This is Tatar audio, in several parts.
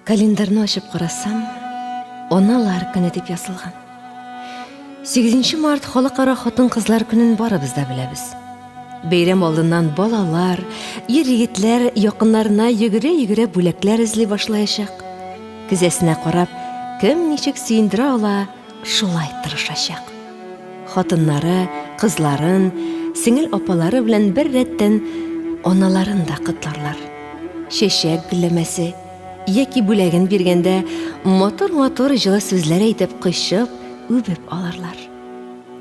Календарьны ачып карасам, Аналар көне дип язылган. 8 март халыкара хатын-кызлар көнен барыбыз да беләбез. Бәйрәм алдыннан балалар, ир-егетләр якыннарына йөгерә-йөгерә бүләкләр эзли башлаячак. Кесәсенә карап, кем ничек сөендерә ала, шулай тырышачак. Хатыннары, кызларын, сеңел-апалары белән бер рәттән аналарын да котларлар. Чәчәк гөлләмәсе яки бүләген биргәндә матур-матур җылы сүзләр әйтеп кочып, үбеп алырлар.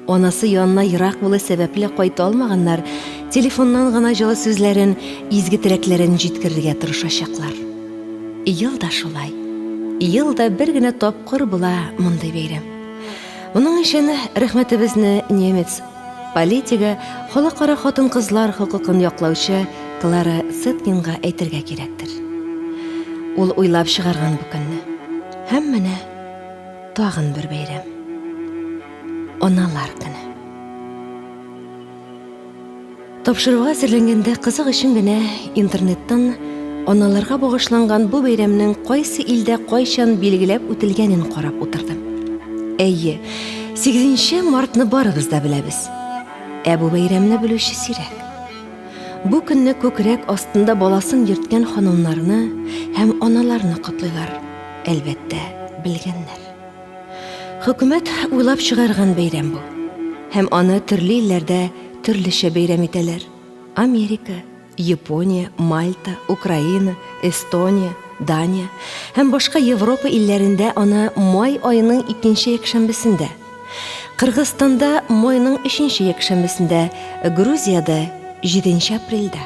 Анасы янына ерак булу сәбәпле кайта алмаганнар телефоннан гына җылы сүзләрен, изге теләкләрен җиткерергә тырышачаклар. Ел да шулай. Ел да бер генә тапкыр була мондый бәйрәм. Моның өчен рәхмәтебезне немец политигы, халыкара хатын-кызлар хокукын яклаучы Клара Цеткинга әйтергә кирәктер. Ул уйлап чыгарган бу көнне. Һәм менә тагын бер бәйрәм. Аналар көне. Тапшыруга әзерләнгәндә кызык өчен генә интернеттан аналарга багышланган бу бәйрәмнең кайсы илдә кайчан билгеләп үтелгәнен карап утырдым. Әйе, 8 мартны барыбыз да беләбез. Ә бу бәйрәмне белүче сирәк. Бу көнне күкрәк астында баласын йөрткән ханымнарны һәм аналарны котлыйлар, әлбәттә, белгәннәр. Хөкүмәт уйлап чыгарган бәйрәм бу. Һәм аны төрле илләрдә төрлечә бәйрәм итәләр. Америка, Япония, Мальта, Украина, Эстония, Дания һәм башка Европа илләрендә аны май аеның икенче якшәмбесендә, Кыргызстанда майның өченче якшәмбесендә, Грузиядә җиденче апрельдә,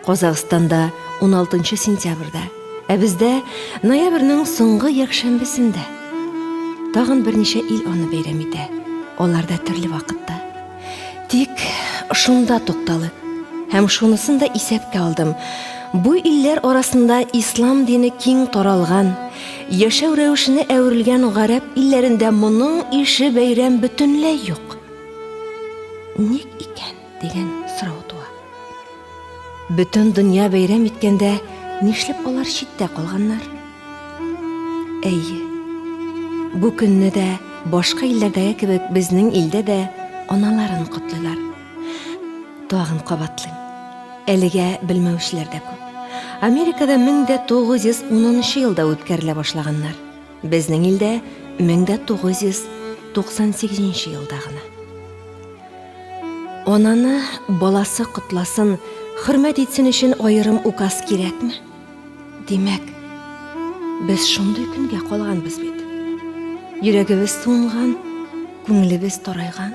Казахстанда уналтынчы сентябрьдә, Ә бездә ноябрьнең соңгы якшәмбесендә. Тагын берничә ил аны бәйрәм итә. Алар да төрле вакытта. Тик шунда тукталыйк. Һәм шунысын да исәпкә алдым. Бу илләр арасында ислам дине киң таралган, яшәү рәвешенә әверелгән гарәп илләрендә моның ише бәйрәм бөтенләй юк. Ник икән дигән сорау туа. Бөтен дөнья бәйрәм иткәндә, нишләп алар читтә калганнар? Әйе. Бу көнне дә башка илләрдәге кебек безнең илдә дә аналарын котлыйлар. Тагын кабатлыйм. Әлегә белмәүчеләр дә күп. Америкада 1910 елда үткәрелә башлаганнар. Безнең илдә 1998 елда гына. Ананы баласы котласын, хөрмәт итсен өчен аерым указ кирәкме? Димәк, без шундый көнгә калганбыз бит. Йөрәгебез суынган, күңелебез тарайган.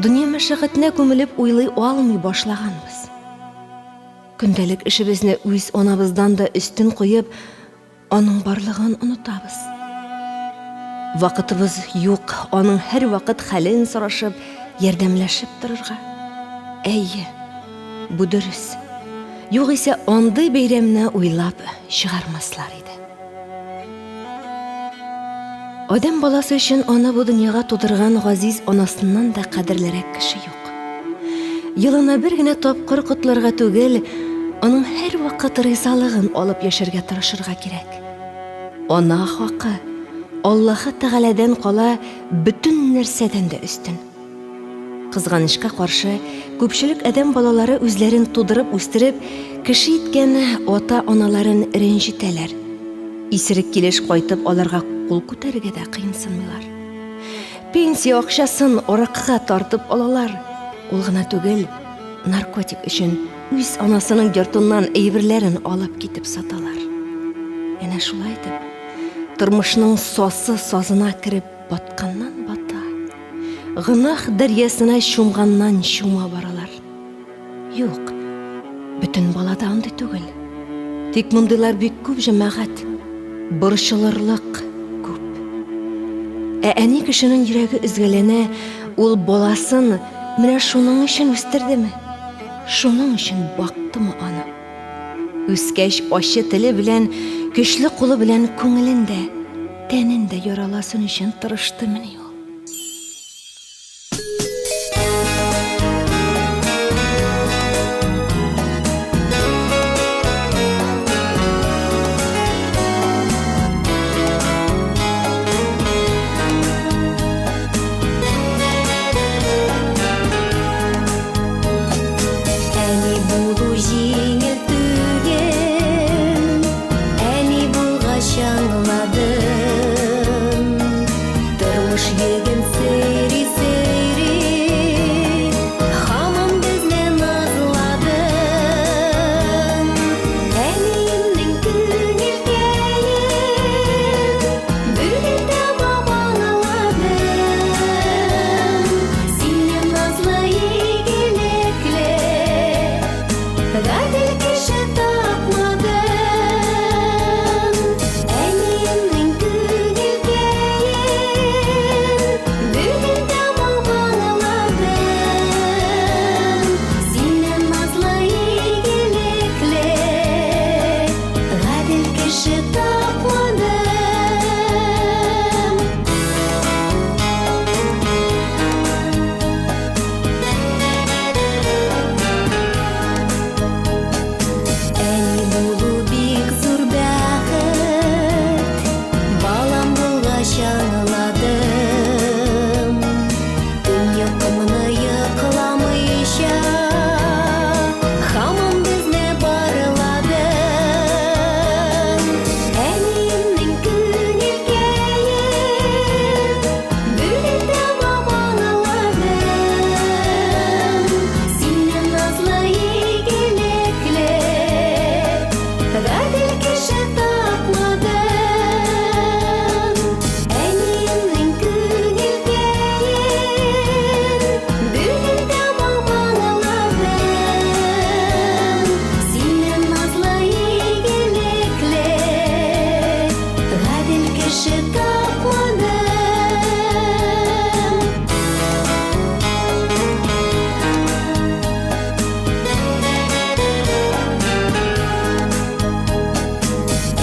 Дөнья мәшәкатенә күмелеп уйлый алмый башлаганбыз. Көндәлек эшебезне үз анабыздан да өстен куеп, Аның барлыгын онытабыз. Вакытыбыз юк, аның һәрвакыт хәлен сорашып, ярдәмләшеп торырга. Әйе, бу дөрес. Югыйсә андый бәйрәмне уйлап чыгармаслар иде. Адәм баласы өчен аны бу дөньяга тудырган газиз анасыннан да кадерлерәк кеше юк. Елына бер генә тапкыр котларга түгел, аның һәрвакыт ризалыгын алып яшәргә тырышырга кирәк. Ана хакы Аллаһы Тәгаләдән кала бөтен нәрсәдән дә өстен. Кызганычка каршы, күпчелек адәм балалары үзләрен тудырып үстереп, кеше иткән ата-аналарын рәнҗетәләр. Исерек килеш кайтып аларга кул күтәрергә дә кыенсынмыйлар. Пенсия акчасын аракыга тартып алалар. Ул гына түгел, наркотик өчен үз анасының йортыннан әйберләрен алып китеп саталар. Әнә шулай итеп, тормышның сасы сазына кереп батканнан бата, гөнаһ дәрьясына чумганнан чума баралар. Юк, бөтен бала да андый түгел. Тик мондыйлар бик күп, җәмәгать. Борчылырлык күп. Ә әни кешенең йөрәге өзгәләнә, ул баласын менә шуның өчен үстердеме? Шуның өчен бактымы аны? Үскәч ачы теле белән, көчле кулы белән күңелен дә, тәнен дә яраласын өчен тырыштымыни ул? Йөген сөйри-сөйри, һаман безне назладың. Әниемнең күңелкәен бүген тәмам аңладым. Синнән назлы игелекле, гадел кеше тапмадым. Әниемнең күңелкәен бүген тәмам аңладым. Синнән назлы игелекле, гадел кеше тапмадым. Әни булу бик зур бәхет, балам булгач аңладым. Төн йокымны йокламыйча, һаман безне барладың. Әниемнең күңелкәен бүген тәмам аңладым. Синнән назлы игелекле, гадел кеше тапмадым. Әниемнең күңелкәен бүген тәмам аңладым. Синнән назлы игелекле, гадел кеше тапмадым.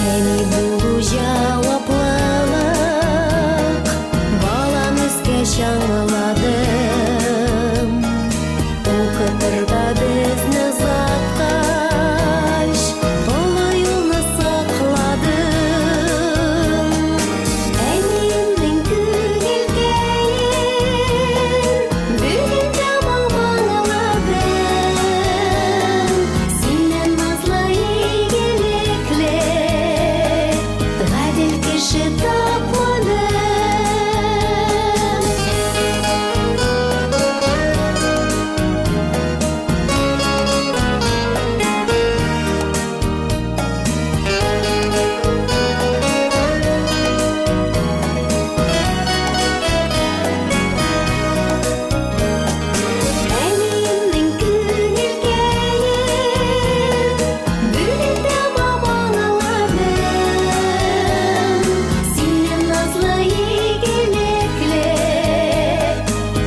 Әни булу җаваплылык, балам үскәч аңладым. Укытырга безне озаткач, олы юлны сакладың. Әниемнең күңелкәен бүген тәмам аңладым. Синнән назлы игелекле, гадел кеше тапмадым. Әниемнең күңелкәен бүген тәмам аңладым. Синнән назлы игелекле,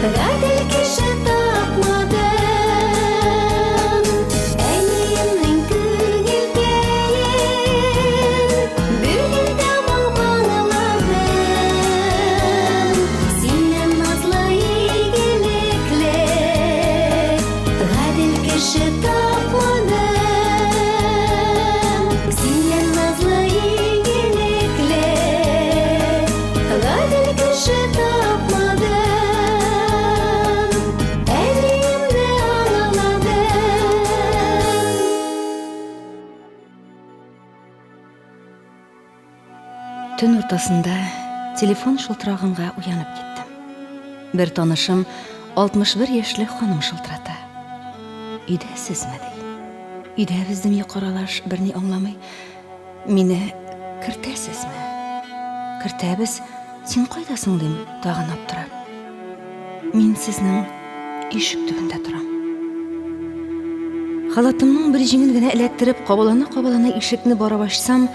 гадел кеше тапмадым. Әниемнең күңелкәен бүген тәмам аңладым. Синнән назлы игелекле, гадел кеше тапмадым. Синнән назлы игелекле, гадел кеше тапмадым. Әниемне аңладым. Төн уртасында телефон шылтыраганга уянып киттем. Бер танышым 61 яшьлек ханым шылтырата. Өйдә сезме ди. Өйдә дим йокы аралаш, берни аңламый. Мине кертәсезме? Кертәбез. Син кайда соң дим, тагын аптырап. Мин сезнең ишек төбендә торам. Халатымның бер җиңен генә эләктереп, кабалана-кабалана ишекне барып ачсам,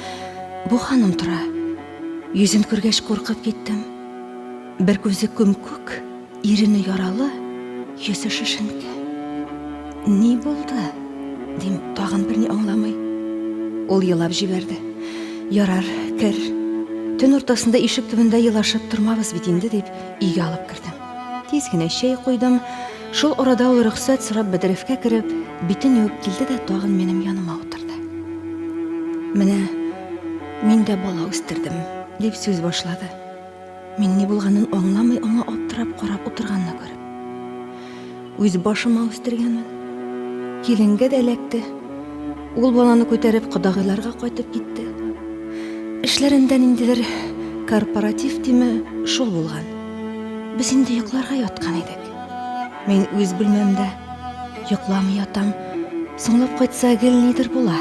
бу ханым тора. Йөзен күргәч куркып киттем. Бер күзе күм-күк, ирене яралы, йөзе шешенке. Ни булды? дим, тагын берни аңламый. Ул елап җибәрде. Ярар, кер. Төн уртасында ишек төбендә елашып тормабыз бит инде, дип, өйгә алып кердем. Тиз генә чәй куйдым. Шул арада ул рөхсәт сорап бәдрәфкә кереп, битен юып килде дә тагын минем яныма утырды. Менә мин дә бала үстердем, дип сүз башлады. Мин ни булганын аңламый аңа аптырап карап утырганны күреп. Үз башыма үстергәнмен. Киленгә дә эләкте. Ул баланы күтәреп кодагыйларга кайтып китте. Эшләрендә ниндидер корпоратив тиме шул булган. Без инде йокларга яткан идек. Мин үз бүлмәмдә йокламый ятам. Соңлап кайтса, гел нидер була.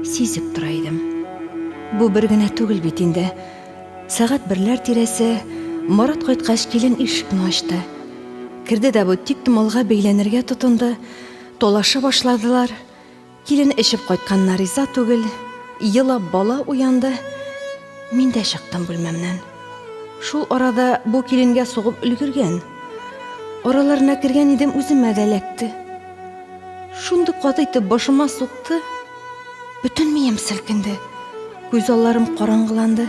Сизеп тора идем. Бу бер генә түгел бит инде. Сәгать берләр тирәсе, Марат кайткач, килен ишекне ачты. Керде дә бу тик томалга бәйләнергә тотынды. Талаша башладылар. Килен эчеп кайтканына риза түгел, елап бала уянды. Мин дә чыктым бүлмәмнән. Шул арада бу киленгә сугып өлгергән. Араларына кергән идем, үземә дә эләкте. Шундый каты итеп башыма сукты, бөтен мием селкенде. Күз алларым караңгыланды.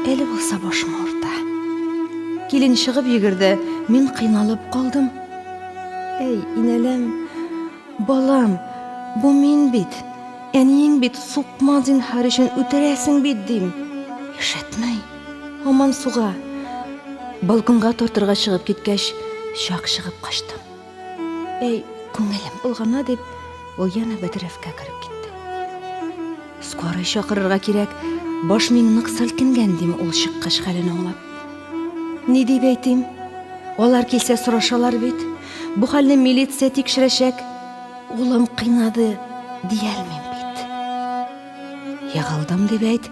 Әле булса башым авырта. Килен чыгып йөгерде, мин кыйналып калдым. Әй, инәләм, Балам, бу мин бит, әниең бит, сукма зинһар өчен үтерәсең бит, дим. Ишетми, һаман суга. Балконга тартырга чыгып киткәч, чак чыгып качтым. Әй, күңелем болгана дип, ул янә бәдрәфкә кереп китте. Скорый чакырырга кирәк, баш миң нык селкенгән, дим ул чыккач хәлен аңлап. Ни дип әйтим? Алар килсә сорашалар бит. Бу хәлне милиция тикшерәчәк. Улым кыйнады диялмим бит. Егылдым дип әйт.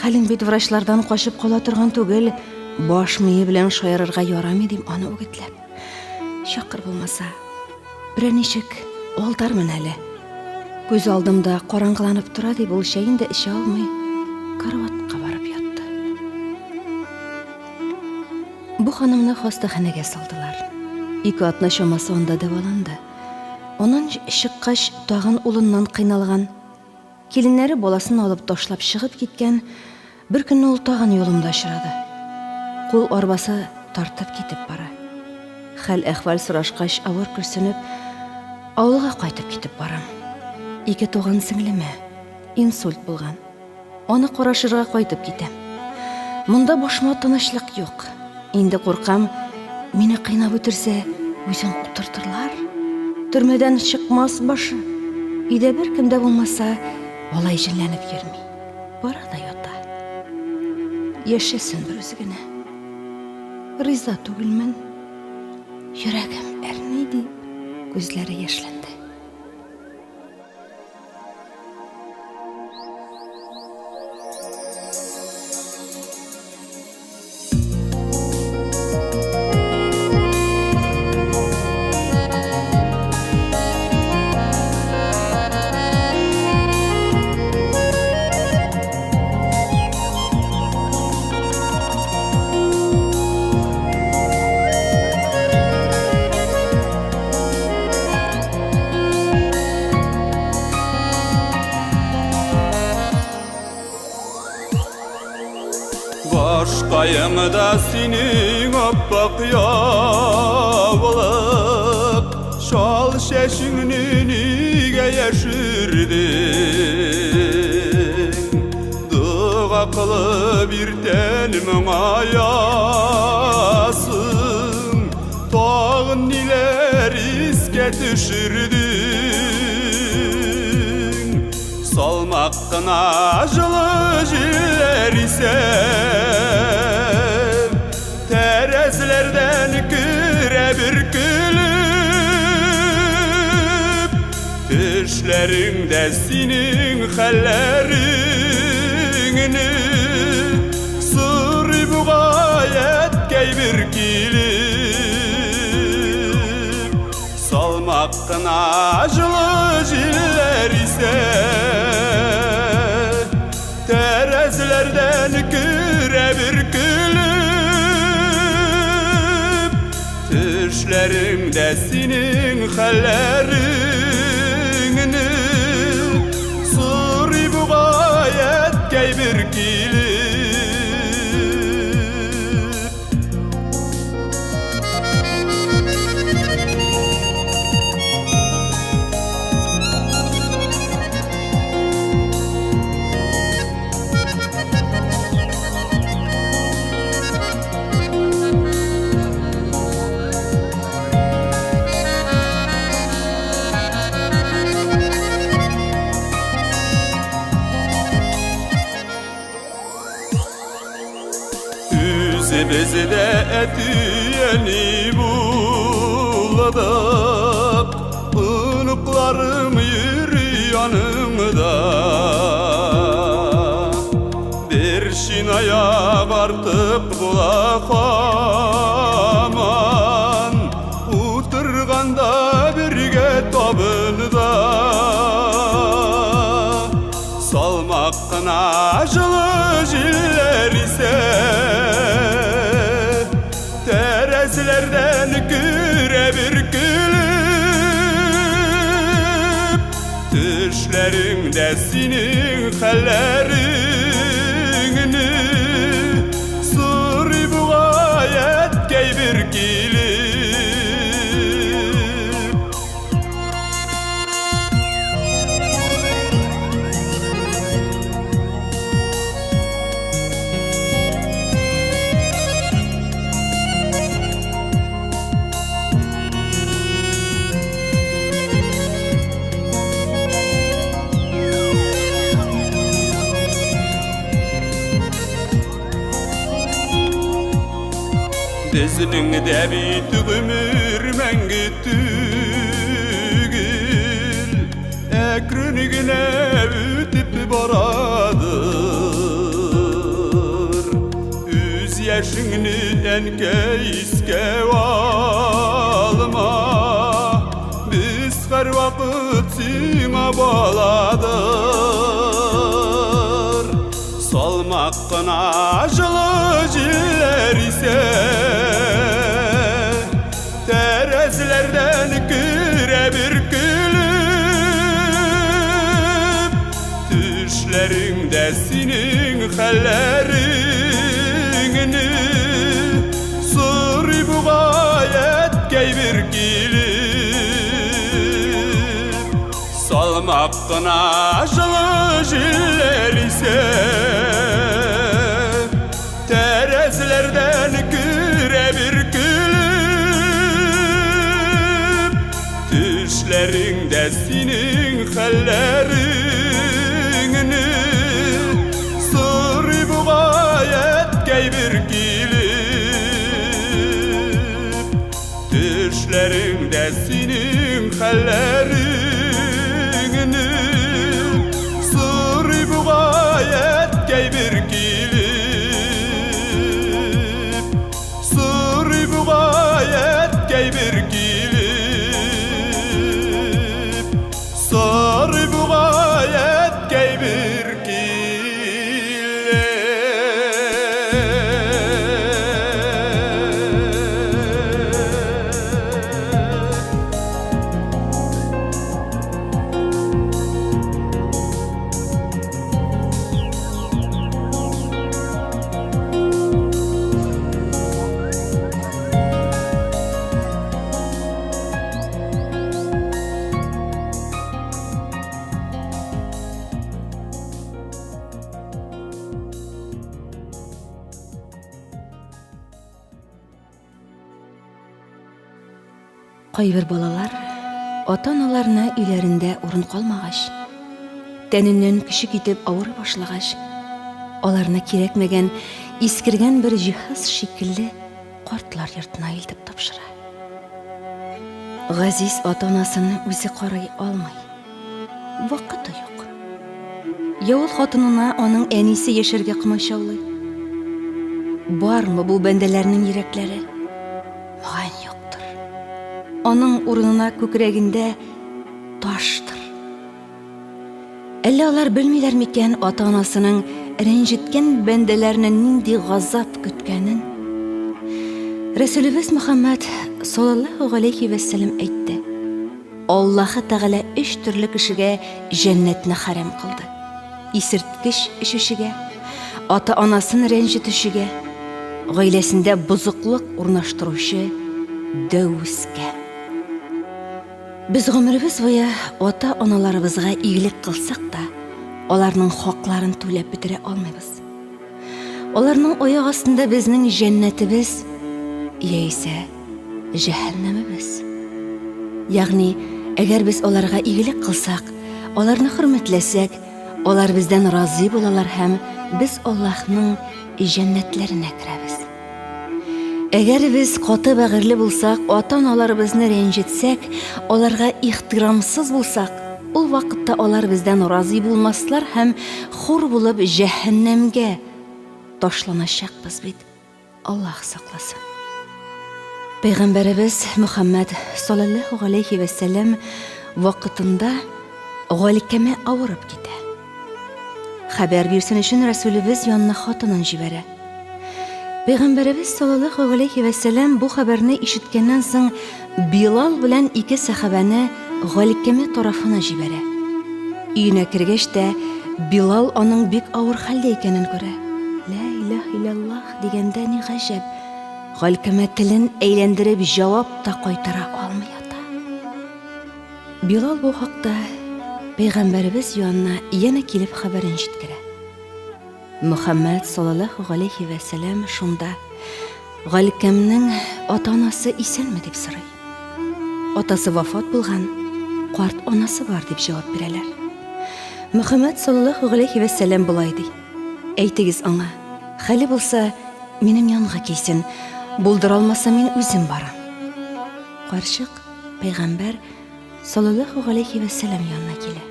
Хәлең бит врачлардан качып кала торган түгел. Баш мие белән шаярырга ярамый дим аны үгетләп. Чакыр булмаса. Берәр ничек алдармын әле. Күз алдымда караңгыланып тора дип ул чәен дә эчә алмый, караватка барып ятты. Бу ханымны хастаханәгә салдылар. Ике атна чамасы анда дәваланды. Аннан чыккач, тагын улыннан кыйналган. Киленнәре баласын алып ташлап чыгып киткән. Бер көнне ул тагын юлымда очрады. Кул арбасы тартып китеп бара. Хәл-әхвәл сорашкач, авыр көрсенеп, авылга кайтып китеп барам. Ике туган сеңлемә инсульт булган. Аны карашырга кайтып китәм. Монда башыма тынычлык юк. Инде куркам, мине кыйнап үтерсә, үзен утыртырлар. Төрмәдән чыкмас башы. Өйдә беркем дә булмаса, алай җенләнеп йөрми. Бара да ята. Яшәсен бер үзе генә. Риза түгелмен. Йөрәгем әрни дип, күзләре яшьләнде. Башкаеңда синең аппак яулык, Чал чәчеңне нигә яшердең? Дога кылып иртән моңаясың, Тагын ниләр искә төшердең? Салмак кына җылы җилләр исә, Тәрәзләрдән керә бөркелеп. Төшләреңдә синең хәлләреңне Сорый бугай әткәй бер килеп. Салмак кына җылы җилләр исә, Тәрәзләрдән керә бөркелеп. Төшләреңдә синең хәлләреңне Сорый бугай әткәй бер килеп. Үзебез дә әти-әни булдык, Оныкларым йөри яныңда. Бер чинаяк артык була хаман, Утырганда бергә табында. Салмак кына җылы җилләр исә, Тәрәзләрдән керә бер көлеп. Төшләреңдә синең хәлләреңне Сорый бугай әткәй бер килеп. Безнең дә бит гомер мәңге түгел, Әкрен генә үтеп барадыр. Үз яшеңне әнкәй искә алма, Без һәрвакыт сиңа баладыр. Салмак кына җылы җилләр исә, Тәрәзләрдән керә бер көлеп. Төшләреңдә синең хәлләреңне Сорый бугай әткәй бер килеп. Салмак кына җылы җилләр исә, Тәрәзләрдән керә бер көлеп. Төшләреңдә синең хәлләреңне Сорый бугай әткәй бер килеп. Төшләреңдә синең хәлләреңне Сорый бугай әткәй бер килеп. Сорый бугай әткәй бер килеп. Сорый бугай әткәй бер Кайбер балалар ата-аналарына өйләрендә урын калмагач, тәненнән көче китеп авырый башлагач, аларны кирәкмәгән, искергән бер җиһаз шикелле картлар йортына илтеп тапшыра. Газиз ата-анасын үзе карый алмый. Вакыты юк. Я ул хатынына аның әнисе яшәргә комачаулый. Бармы бу бәндәләрнең йөрәкләре? Мөгаен юктыр. Аның урынына күкрәгендә таштыр. Әллә алар белмиләр микән ата-анасының рәнҗеткән бәндәләрне нинди газап көткәнен? Рәсүлебез Мөхәммәд саллаллаһу галәйһи вәссәлам әйтте: Аллаһы Тәгалә өч төрле кешегә җәннәтне хәрам кылды. Исерткеч эчүчегә, ата-анасын рәнҗетүчегә, гаиләсендә бозыклык урнаштыручы дәүскә. Без гомеребез буе ата-аналарыбызга игелек кылсак та, аларның хакларын түләп бетерә алмыйбыз. Аларның аяк астында безнең җәннәтебез яисә җәһәннәмебез. Ягъни, әгәр без аларга игелек кылсак, аларны хөрмәтләсәк, алар бездән разый булалар һәм без Аллаһның җәннәтләренә керәбез. Әгәр без каты бәгырьле булсак, ата-аналарыбызны рәнҗетсәк, аларга ихтирамсыз булсак, ул вакытта алар бездән разый булмаслар һәм хур булып җәһәннәмгә ташланачакбыз бит. Аллаһ сакласын. Пәйгамбәребез Мөхәммәд салләллаһу галәйһи вә сәлләм вакытында Галкәмә авырып китә. Хәбәр бирсен өчен Рәсүлебез янына хатынын җибәрә. Пәйгамбәребез салләллаһу галәйһи вә сәлләм бу хәбәрне ишеткәннән соң Билал белән ике сәхабәне Галкәмә тарафына җибәрә. Өенә кергәч тә, Билал аның бик авыр хәлдә икәнен күрә. Лә илаһ илляллаһ дигәндә ни гаҗәп, Галкәмә телен әйләндереп җавап та кайтара алмый ята. Билал бу хакта пәйгамбәребез янына янә килеп хәбәрен җиткерә. Мөхәммәд саллаллаһу галәйһи вә сәлам шунда Галкәмнең ата-анасы исәнме дип сорый. Атасы вафат булган, карт анасы бар дип җавап бирәләр. Мөхәммәд саллаллаһу галәйһи вә сәлам болай ди: Әйтегез аңа, хәле булса, минем янга килсен, булдыра алмаса, мин үзем барам. Карчык пәйгамбәр саллаллаһу галәйһи вә сәлам янына килә.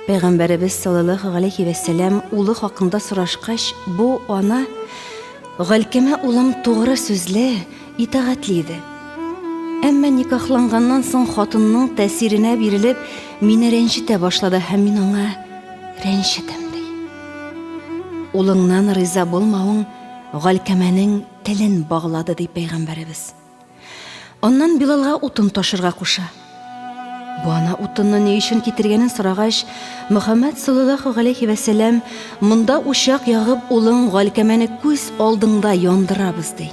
Пәйгамбәребез саллаллаһу галәйһи вә сәлам улы хакында сорашкач, бу ана Галкәмә улым тугры сүзле, итагатьле иде. Әмма никахланганнан соң хатынның тәэсиренә бирелеп, мине рәнҗетә башлады һәм мин аңа рәнҗедем, ди. Улыңнан риза булмавың Галкәмәнең телен баглады, ди пәйгамбәребез. Аннан Билалга утын ташырга куша. Бу ана утынны ни өчен китергәнен сорагач, Мөхәммәд саллаллаһу галәйһи вә сәлам, монда учак ягып, улың Галкәмәне күз алдыңда яндырабыз, ди.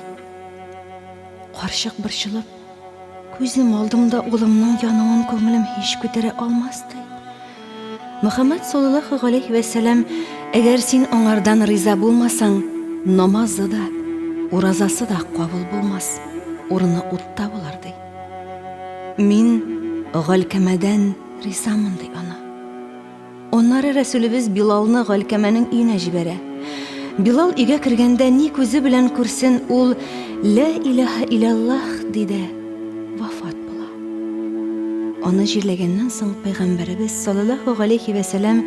Карчык борчылып, күзем алдымда улымның януын күңелем һич күтәрә алмас, ди. Мөхәммәд саллаллаһу галәйһи вә сәлам, әгәр син аңардан риза булмасаң, намазы да, уразасы да кабул булмас, урыны утта булыр, ди. Мин Галкәмәдән ризамын, ди ана. Аннары Рәсүлебез Билалны Галкәмәнең өенә җибәрә. Билал өйгә кергәндә ни күзе белән күрсен, ул Лә илаһә иләллаһ ди дә вафат була. Аны җирләгәннән соң пәйгамбәребез саллаллаһу галәйһи вә сәлам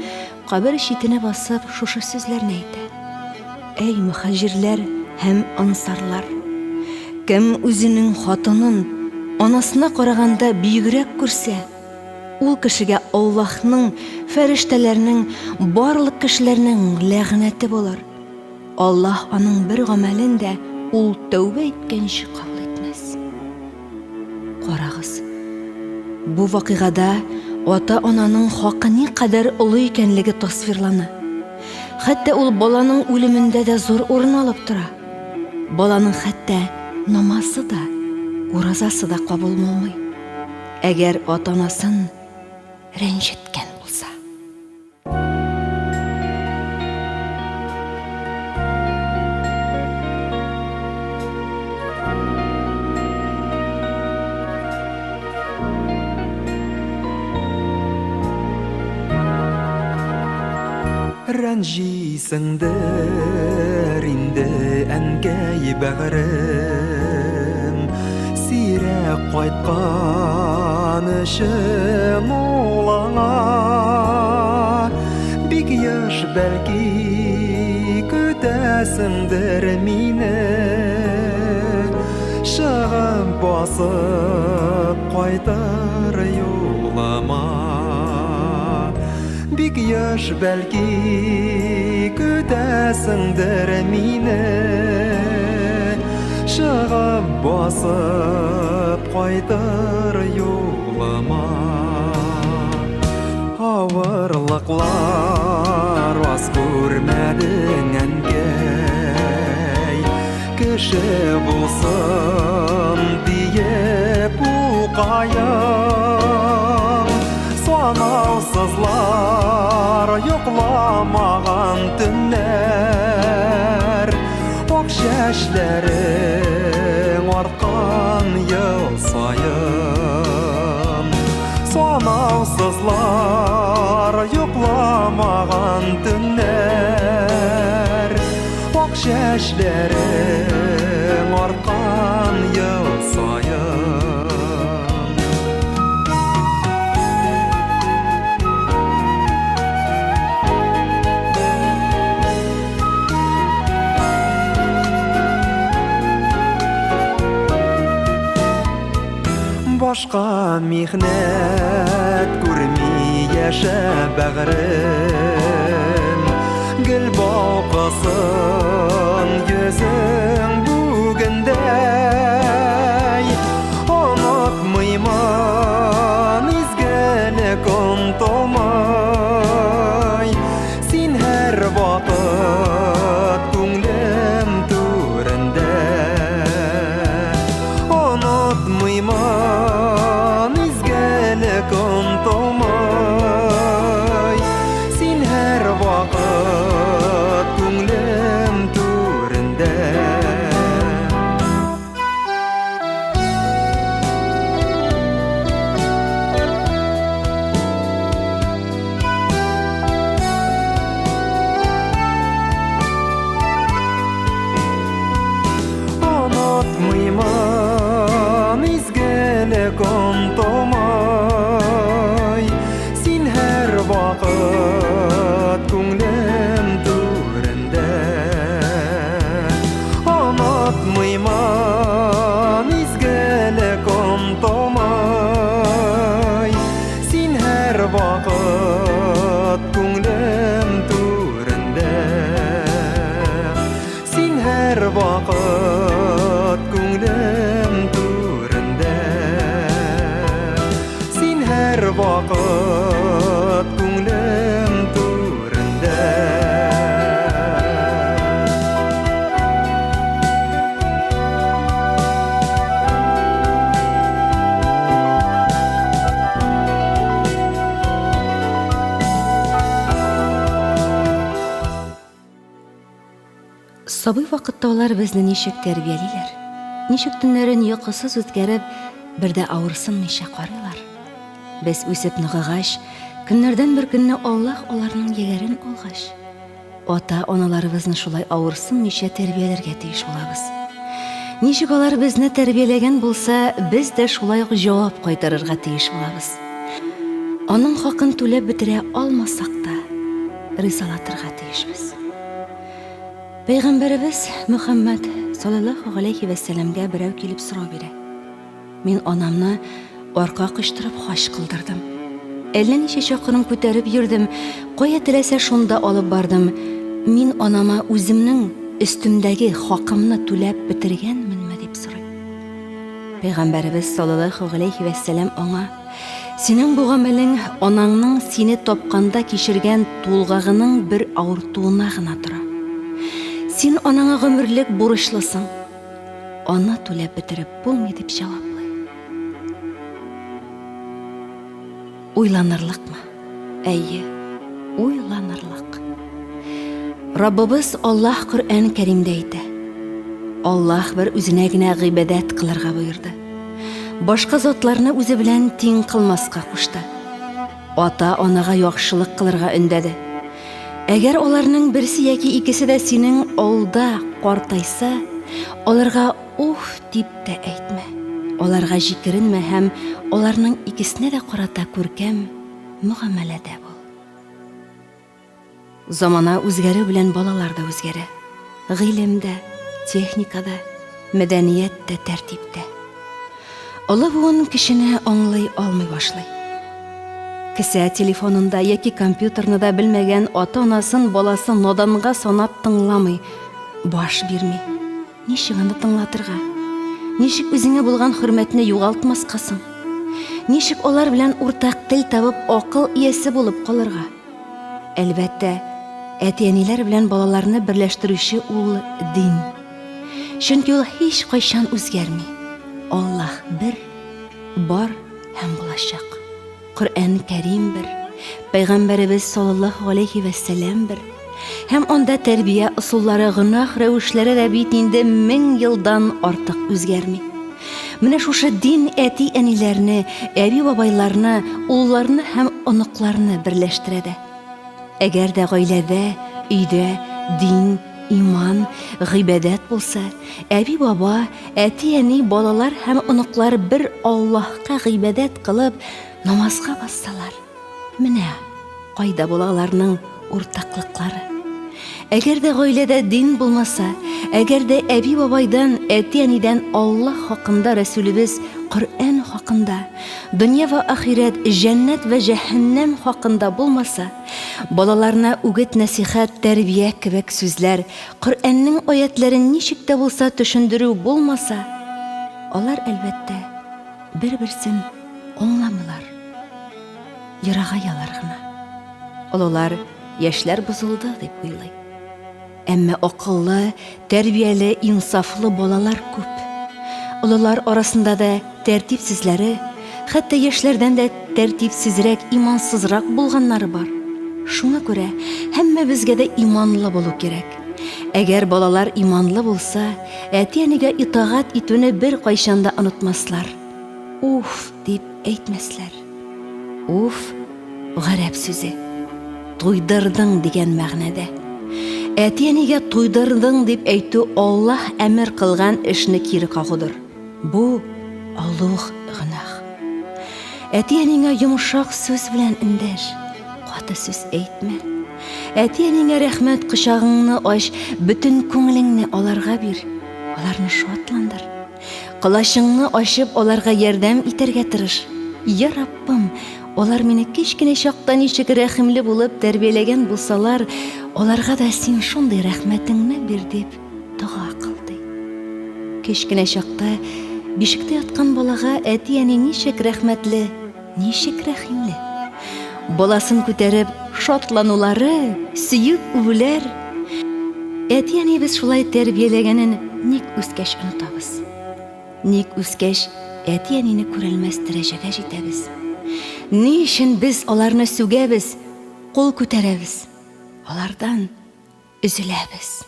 кабер читенә басып шушы сүзләрне әйтә. Әй мөхаҗирләр һәм ансарлар! Кем үзенең хатынын анасына караганда бөегрәк күрсә, ул кешегә Аллаһның, фәрештәләрнең, барлык кешеләрнең ләгънәте булыр. Аллаһ аның бер гамәлен дә ул тәүбә иткәнче кабул итмәс. Карагыз, бу вакыйгада ата-ананың хакы никадәр олы икәнлеге тасвирлана. Хәтта ул баланың үлемендә дә зур урын алып тора. Баланың хәтта намазы да, уразасы да кабул булмый, әгәр ата-анасын рәнҗеткән булса. Рәнҗисеңдер инде, әнкәй бәгырем, Сирәк кайткан өчен улыңа. Бик еш бәлки көтәсеңдер мине, Чыгып басып кайтыр юлыма. Бик еш бәлки көтәсеңдер мине, Чыгып басып кайтыр юлыма. Авырлыклар аз күрмәдең, әнкәй, Кеше булсын диеп улкаең. Санаусызлар йокламаган төннәр, Ак чәчләрең арткан ел саен. Санаусызлар йокламаган төннәр, Ак чәчләрең арткан ел саен. Башка михнәт күрми яшә бәгърем, Гел балкысын йөзең бүгендәй. Онытмыймын изгелек онтылмый, Син һәрвакыт күңлем түрендә. Онытмыймын изгелек онтылмый, Син һәрвакыт күңлем түрендә. Онытмыймын изгелек онтылмый, Син һәрвакыт күңлем түрендә. Онытмыймын изгелек онтылмый, Син һәрвакыт күңлем түрендә. Син һәрвакыт күңлем түрендә. Син һәрвакыт күңлем түрендә. Сабый вакытта алар безне ничек тәрбиялиләр, ничек төннәрен йокысыз үткәреп, бер дә авырсынмыйча карыйлар. Без үсеп ныгыгач, көннәрдән бер көнне Аллаһ аларның егәрен алгач, ата-аналарыбызны шулай авырсынмыйча тәрбияләргә тиеш булабыз. Ничек алар безне тәрбияләгән булса, без дә шулай ук җавап кайтарырга тиеш булабыз. Аның хакын түләп бетерә алмасак та, ризалатырга тиешбез. Пәйгамбәребез Мөхәммәд саллаллаһу галәйһи вә сәламгә берәү килеп сорау бирә. Мин анамны арка кочтырып хаҗ кылдырдым. Әллә ничә чакрым күтәреп йөрдем, кая теләсә шунда алып бардым. Мин анама үземнең өстемдәге хакымны түләп бетергәнменме дип сорый. Пәйгамбәребез саллаллаһу галәйһи вә сәлам аңа Синең бу гамәлең анаңның сине тапканда кичергән тулгагының бер авыртуына гына тора. Син анаңа гомерлек бурычлысың. Аны түләп бетереп булмый, дип җаваплый. Уйланырлыкмы? Әйе, уйланырлык. Раббыбыз Аллаһ Коръән Кәримдә әйтә. Аллаһ бер үзенә генә гыйбадәт кылырга боерды. Башка затларны үзе белән тиң кылмаска кушты. Ата-анага яхшылык кылырга өндәде. Әгәр аларның берсе яки икесе дә синең алда картайса, аларга уф дип тә әйтмә. Аларга җикеренмә һәм аларның икесенә дә карата күркәм мөгамәләдә бул. Замана үзгәрү белән балалар да үзгәрә. Гыйлем дә, техника да, мәдәният тә, тәртип тә. Олы буын кешене аңлый алмый башлый. Кесә телефонын да яки компьютерны да белмәгән ата-анасын баласы наданга санап тыңламый, баш бирми. Ничек аны тыңлатырга? Ничек үзеңә булган хөрмәтне югалтмаска соң? Ничек алар белән уртак тел табып, акыл иясе булып калырга? Әлбәттә, әти-әниләр белән балаларны берләштерүче ул дин. Чөнки ул һич кайчан үзгәрми. Аллаһ бер, бар һәм булачак. Коръән Кәрим бер, Пәйгамбәребез саллаллаһу алейхи вә сәлам бер. Һәм анда тәрбия ысуллары, гөнаһ рәвешләре дә бит инде мең елдан артык үзгәрми. Менә шушы дин әти-әниләрне, әби-бабайларны, улларны һәм оныкларны берләштерә дә. Әгәр дә гаиләдә, өйдә дин, Иман, гыйбадәт булса, әби-баба, әти-әни, балалар һәм оныклар бер Аллаһка гыйбадәт кылып, намазга бассалар, менә кайда була аларның уртаклыклары. Әгәр дә гаиләдә дин булмаса, әгәр дә әби-бабайдан, әти-әнидән Аллаһ хакында, Рәсүлебез Коръән хакында, дөнья вә ахирәт, җәннәт вә җәһәннәм хакында булмаса, Балаларына үгет-нәсыйхәт, тәрбия кебек сүзләр, Коръәннең аятьләрен ничек тә булса төшендерү булмаса, алар, әлбәттә, бер-берсен аңламыйлар, ерагаялар гына. Олылар, яшьләр бозылды, дип уйлый. Әмма акыллы, тәрбияле, инсафлы балалар күп. Олылар арасында да тәртипсезләре, хәтта яшьләрдән дә тәртипсезрәк, имансызрак булганнары бар. Шуңа күрә һәммәбезгә дә иманлы булу кирәк. Әгәр балалар иманлы булса, әти-әнигә итагать итүне беркайчан да онытмаслар. Уф дип әйтмәсләр. Уф, гарәп сүзе. Туйдырдың дигән мәгънәдә. Әти-әнигә туйдырдың дип әйтү Аллаһ әмер кылган эшне кире кагудыр. Бу олуг гөнаһ. Әти-әниңә йомшак сүз белән эндәш, каты сүз әйтмә. Әти-әниңә рәхмәт кочагыңны ач, бөтен күңелеңне аларга бир, аларны шатландыр. Колачыңны ачып, аларга ярдәм итәргә тырыш. Я Раббым, алар мине кечкенә чакта ничек рәхимле булып тәрбияләгән булсалар, аларга да син шундый рәхмәтеңне бир, дип дога кыл, ди. Кечкенә чакта бишектә яткан балага әти-әни ничек рәхмәтле, ничек рәхимле. Баласын күтәреп, шатланулары, сөеп үбүләр. Әти-әниебез шулай тәрбияләгәнен ник үскәч онытабыз? Ник үскәч әти-әнине күрәлмәс дәрәҗәгә җитәбез? Ни өчен без аларны сүгәбез, кул күтәрәбез? Алардан өзеләбез.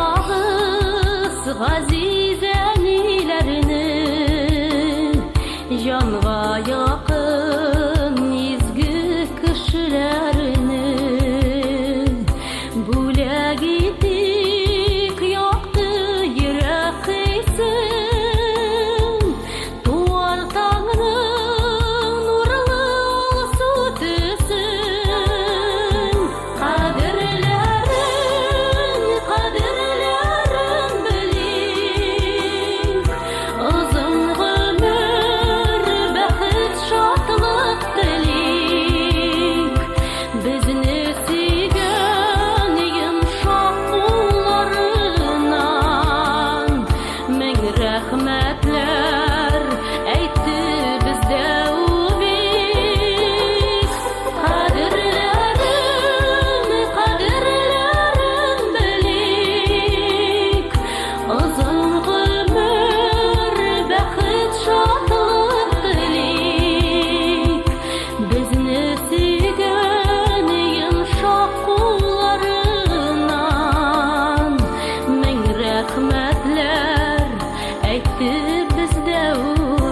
Онытмагыз газиз әниләрне, Җанга якын изге кешеләрне. Бүләк итик якты йөрәк хисен, Туар таңның нурлы алсу төсен. Кадерләрен, кадерләрен белик. Озын гомер, бәхет, шатлык телик. Безне сөйгән йомшак кулларыннан мең рәхмәтләр әйтте бездә үбик. Кадерләрен, кадерләрен белик. Озын гомер, бәхет, шатлык телик. Безне сөйгән йомшак кулларыннан мең рәхмәтләр әйтте бездә үбик.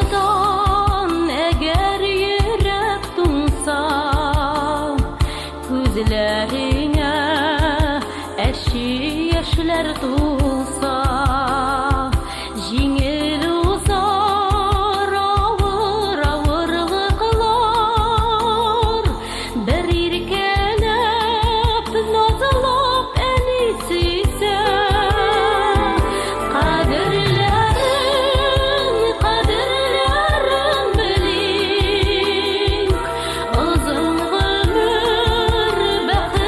Кайгылардан әгәр йөрәк туңса, Күзләреңә әче яшьләр тулса, Җиңел узар авыр авырлыклар. Бер иркәләп, назлап әни сөйсә, Кадерләрен, кадерләрен белик. Озын гомер, бәхет.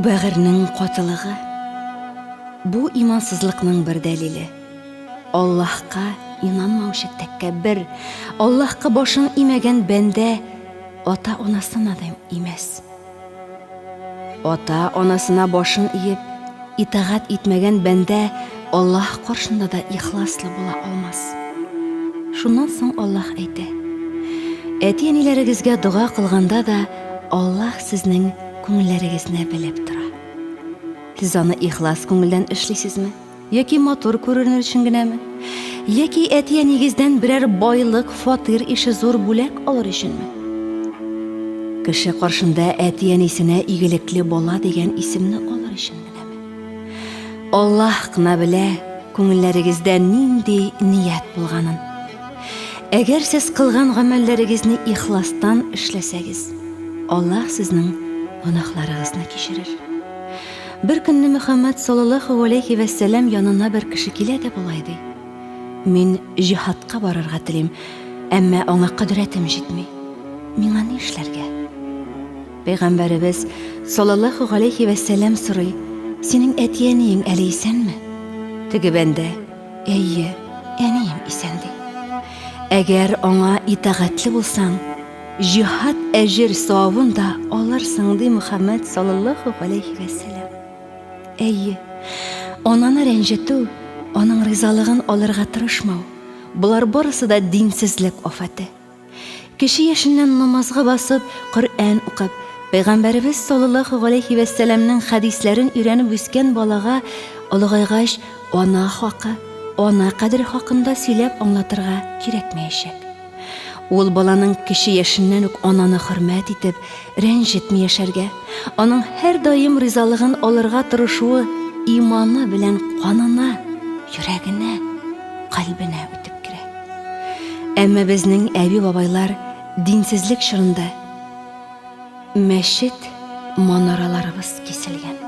Бу бәгырьнең катылыгы, бу имансызлыкның бер дәлиле. Аллаһка инанмаучы тәкәббер, Аллаһка башын имәгән бәндә ата-анасына да имәс. Ата-анасына башын иеп, итагать итмәгән бәндә Аллаһ каршында да ихласлы була алмас. Шуннан соң Аллаһ әйтә: Әти-әниләрегезгә дога кылганда да Аллаһ сезнең күңелләрегезне белеп тора. Сез аны ихлас күңелдән эшлисезме? Яки матур күренер өчен генәме? Яки әти-әнигездән берәр байлык, фатир ише зур бүләк алыр өченме? Кеше каршында әти-әнисенә игелекле бала дигән исемне алыр өчен генәме? Аллаһ кына белә күңелләрегездә нинди ният булганын. Әгәр сез кылган гамәлләрегезне ихластан эшләсәгез, Аллаһ сезнең гөнаһларыгызны кичерер. Бер көнне Мөхәммәд саллаллаһу галәйһи вә сәлам янына бер кеше килә дә болай ди: Мин җиһадка барырга телим, әмма аңа кодрәтем җитми. Миңа ни эшләргә? Пәйгамбәребез саллаллаһу галәйһи вә сәлам сорый: Синең әти-әниең әле исәнме? Теге бәндә: Әйе, әнием исән, ди. Әгәр аңа итагатьле булсаң, Җиһад әҗер савабын да алырсың, ди Мөхәммәд саллаллаһу галәйһи вә сәлам. Әйе, ананы рәнҗетү, аның ризалыгын алырга тырышмау, болар барысы да динсезлек афәте. Кече яшеннән намазга басып, Коръән укып, Пәйгамбәребез саллаллаһу галәйһи вә сәламнең хәдисләрен өйрәнеп үскән балага олыгайгач ана хакы, ана кадере хакында сөйләп аңлатырга кирәкмәячәк. Ул баланың кече яшеннән үк ананы хөрмәт итеп, рәнҗетми яшәргә, аның һәрдаим ризалыгын алырга тырышуы иманы белән канына, йөрәгенә, кальбенә үтеп керә. Әмма безнең әби-бабайлар динсезлек чорында мәчет манараларыбыз киселгән.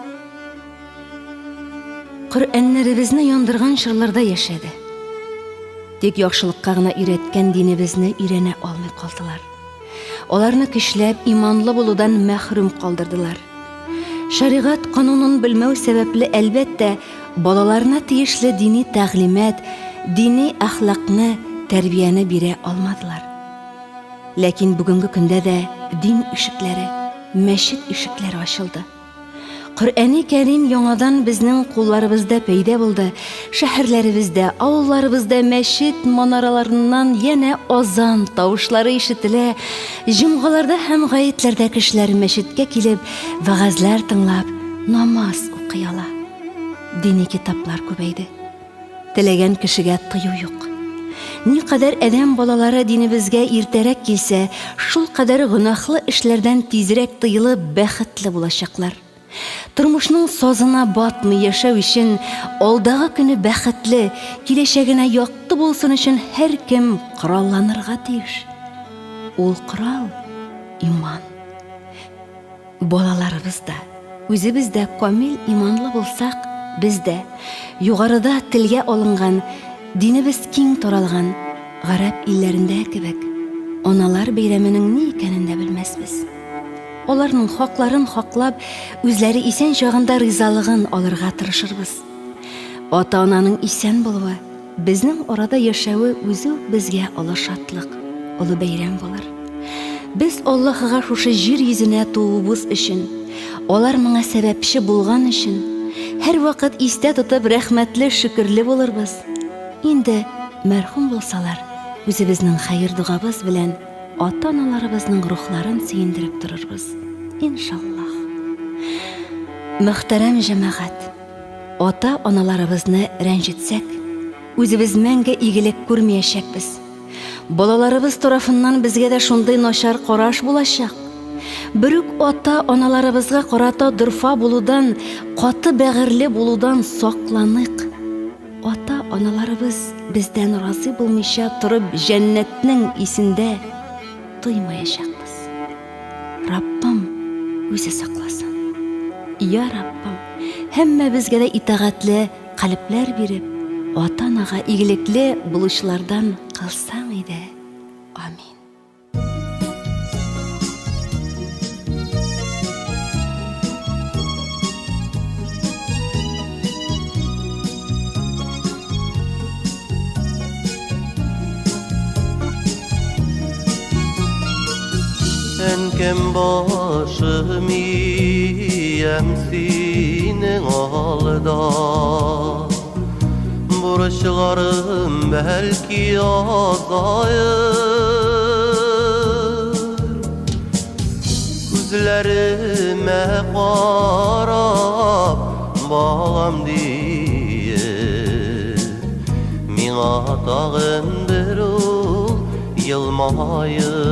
Коръәннәребезне яндырган чорларда яшәде. Тик яхшылыкка гына өйрәткән динебезне өйрәнә алмый калдылар. Аларны көчләп иманлы булудан мәхрүм калдырдылар. Шәригать канунын белмәү сәбәпле, әлбәттә, балаларына тиешле дини тәгълимат, дини әхлакны, тәрбияне бирә алмадылар. Ләкин бүгенге көндә дә дин ишекләре, мәчет ишекләре ачылды. Коръәни Кәрим яңадан безнең кулларыбызда пәйда булды. Шәһәрләребездә, авылларыбызда мәчет манараларыннан янә азан тавышлары ишетелә. Җомгаларда һәм гаетләрдә кешеләр мәчеткә килеп, вәгазьләр тыңлап, намаз укый ала. Дини китаплар күбәйде. Теләгән кешегә тыю юк. Никадәр адәм балалары динебезгә иртәрәк килсә, шулкадәр гөнаһлы эшләрдән тизрәк тыелып, бәхетле булачаклар. Тормышның сазына батмый яшәү өчен, алдагы көне бәхетле, киләчәгенә якты булсын өчен һәркем коралланырга тиеш. Ул корал, иман. Балаларыбыз да, үзебез дә камил иманлы булсак, без дә, югарыда телгә алынган, динебез киң таралган гарәп илләрендә кебек, аналар бәйрәменең ни икәнен дә белмәсбез. Аларның хакларын хаклап, үзләре исән чагында ризалыгын алырга тырышырбыз. Ата-ананың исән булуы, Безнең арада яшәве үзе үк безгә олы шатлык, олы бәйрәм булыр. Без Аллаһыга шушы җир йөзенә тууыбыз өчен, алар моңа сәбәпче булган өчен, һәрвакыт истә тотып рәхмәтле, шөкерле булырбыз. Инде мәрхүм булсалар, үзебезнең хәер-догабыз белән ата-аналарыбызның рухларын сөендереп торырбыз, иншаллаһ. Мөхтәрәм җәмәгать! Ата-аналарыбызны рәнҗетсәк, үзебез мәңге игелек күрмиячәкбез. Балаларыбыз тарафыннан безгә дә шундый начар караш булачак. Берүк ата-аналарыбызга карата дорфа булудан, каты бәгырьле булудан сакланыйк. Ата-аналарыбыз бездән разый булмыйча торып җәннәтнең исендә тоймаячакбыз. Раббым үзе сакласын. Я Раббым, һәммәбезгә дә итагатьле калебләр биреп, ата-анага игелекле булучылардан кылсаң иде. Амин. Әнкәм, башым иям синең алда. Бурычларым бәлки азаер. Күзләремә карап, балам диеп, миңа тагын бер ул елмаер.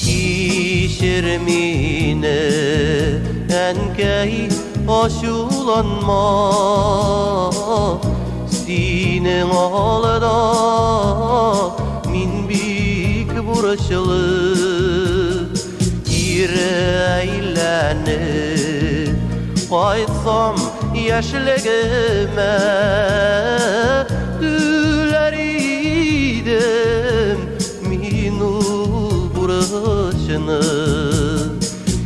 Кичер мине, әнкәй, ачуланма. Синең алда мин бик бурычлы. Кире әйләнеп кайтсам яшьлегемә, түләр идем мин ул бурычны.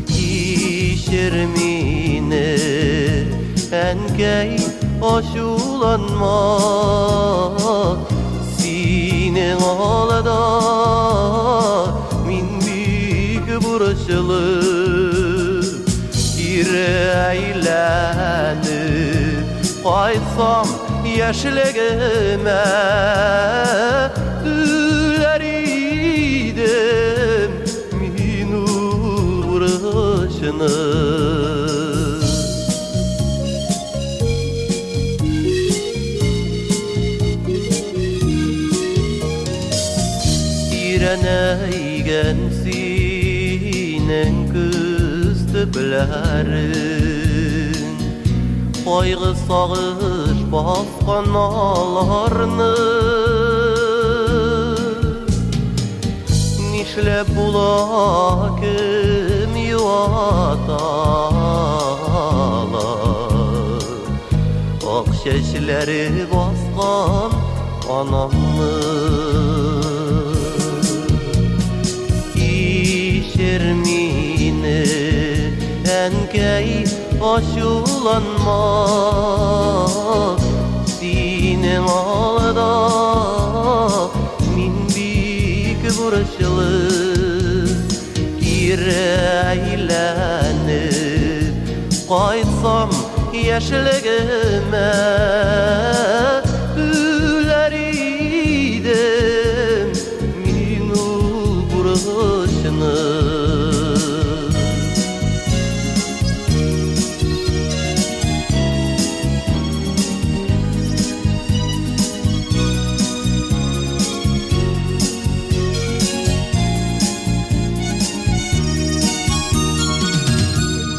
Кичер мине, әнкәй, ачуланма. Синең алда мин бик бурычлы. Кире әйләнеп кайтсам яшьлегемә, түләр идем мин ул бурычны. Тирәнәйгән синең күз төпләрең, кайгы сагыш баскан аларны. Нишләп була, кем юата ала ак чәчләре баскан анамны? Кичер мине, әнкәй, ачуланма. Синең алда мин бик бурычлы. Кире әйләнеп кайтсам яшьлегемә, түләр идем мин ул бурычны.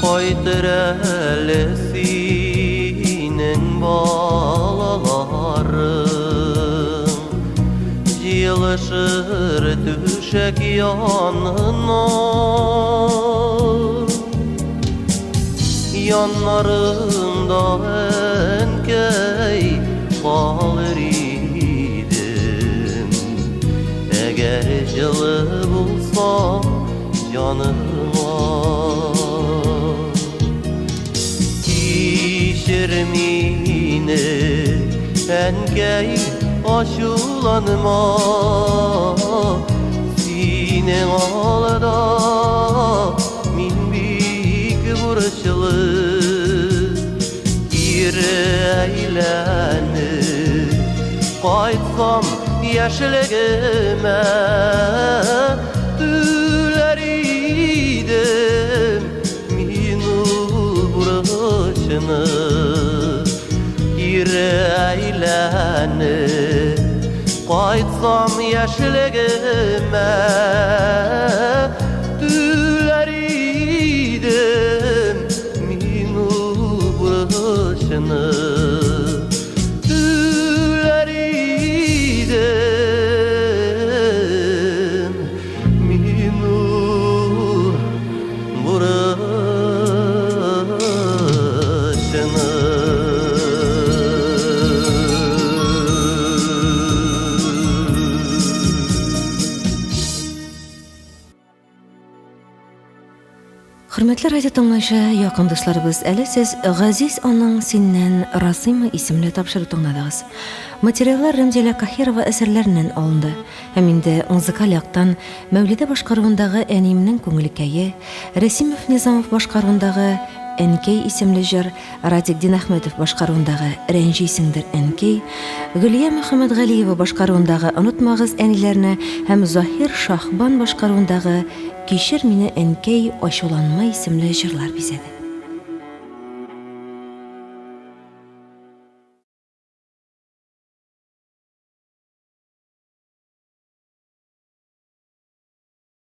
Кайтыр әле синең балаларың, җыелышыр түшәк янына. Яннарыңда, әнкәй, калыр идем, әгәр җылы булса җаныңа. Кичер мине, әнкәй, ачуланма. Синең алда мин бик бурычлы. Кире әйләнеп кайтсам яшьлегемә, түләр идем мин ул бурычны. Кире әйләнеп кайтсам яшьлегемә, түләр идем мин ул бурычны. Түләр идем мин ул бурычны. Хөрмәтле радио тыңлаучы якын дусларыбыз, әле сез Газиз аның синнән разыймы исемле тапшыру тыңладыгыз. Материаллар Рәмзилә Каһирова әсәрләреннән алынды. Һәм инде музыкаль яктан Мәүлидә башкаруындагы Әниемнең күңелекәе, Рәсимов Низамов башкаруындагы Әнкәй исемле җыр, Радик Динәхмәтов башкаруындагы Рәнҗисеңдер, әнкәй, Гөлия Мөхәммәтгалиева башкаруындагы Онытмагыз әниләрне һәм Заһир Шаһбан башкаруындагы Кичер мине, әнкәй, ачуланма исемле җырлар бизәде.